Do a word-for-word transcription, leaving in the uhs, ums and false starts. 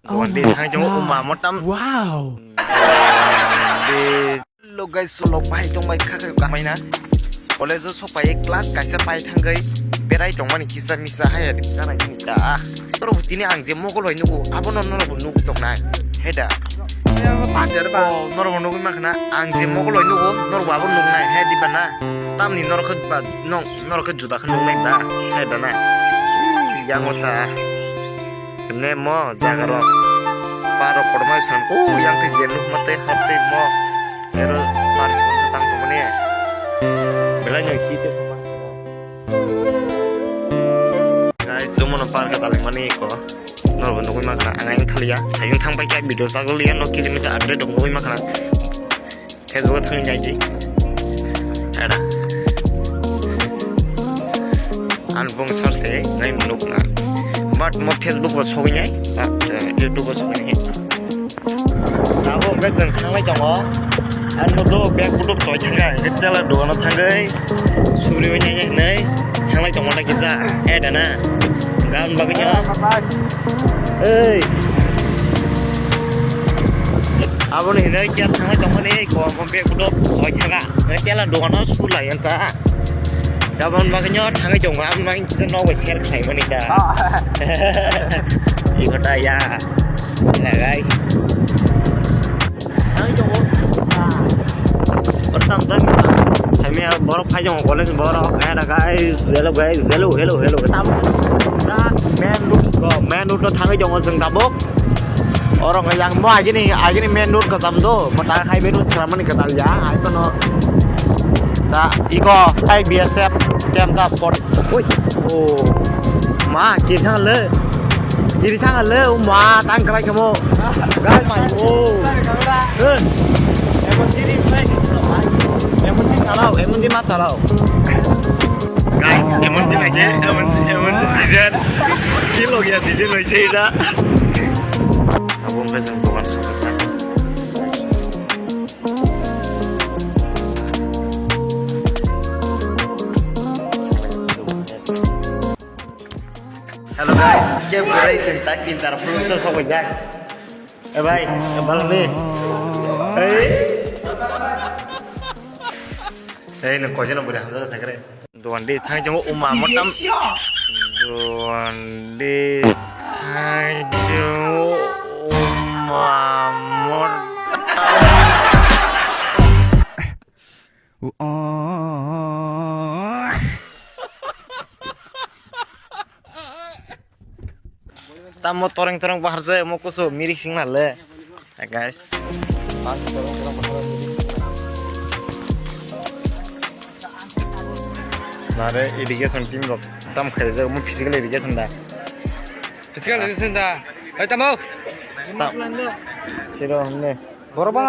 Oh Dogan di my thang jong God. Uma motam. Wow. Dogan di. Hello guys, solo pai tong bai kha kha kamai na. College o sok pai class kaisa pai thangwi berai tong mani kisa misa hai ri kana ni ta. Norok tini ang je mogol bai nugo, abono norok nuk tong nai. Heda. Panjar ba. Oh, norok nugwi makhna ang je mogol bai nugo, norok abo nuk nai. Hedi ba na. Tamni norok ba nong norok juda khe nuk nai ba. Heda na. Yango ta. Hwnwi mo jaga rok par rok kotorma sam, o yang twi je nukma tei hor twi mo ero par chikon sa tang tongmani. Belai no ki se tongma. Guys, jomo no par ka talingmani ko. Norok nugwi makhna ang ayang thaliya. Sayung thang pai kha video chagol ya no kisa misa update rok nugwi makhna. Facebook o thangwi nai di. Ada. Ang bung search khe nai nuk na. But mo Facebook bo sogwi nai. But, uh, YouTube bo sogwi nai. Abo hwnkhe chwng thanglai tongo. Ang no do bag butuk choi thangkha. Hwnkhe tela dogano thangwi suri wi nai nai thanglai tongo na kisa. Eh, dana. Gan bagwi nyo. Ei. Aboni hinwi kya thanglai tongmani, kom kom bag butok choi thangkha. Tela dogano suri lai ang ta. Gabon bagwi nyo thangwi tongo, ang nang kisa nok bai share khlai mani da. Ah. Iko ta ya. Ya, guys. Thangwi tongo. Oro tamjak samya borok phai tongo college borok. Era guys, hello guys, hello, hello, hello. Tam, da main road, main road no thangwi tongo chwng tabuk. Oro wngkha yang mo agini, agini main road kwcham do, mo ta highway road chwlamani kwtal ya, hai phano ta iko hai B S F camp ta por. Ui, o ma kiri thang le, kiri thang le, o ma tang kwlai kamo, guys, mai o, eh, emon di ma chalao, emon di ma chalao. Guys, emon din aike, emon, emon din diesel. Ki log ya diesel hoise eta. Abo wngkha chwng dogan sokha. Hello guys, khe bwrwi chwng ta kintar phuluk to sokjak. Eh bai, eh balni. Ei. Ei no kojeno bwrwi hamjak sakre. Dogan di thang jong uma motam. Dogan di thang jong uma motam. Tamo toreng toreng bahar je mo kusu mirik sing na le. Hey guys. Nare irrigation team rok tam khaijak mo physical irrigation da. Physical irrigation da. Hey tamo. Chiro hamne. Borok ba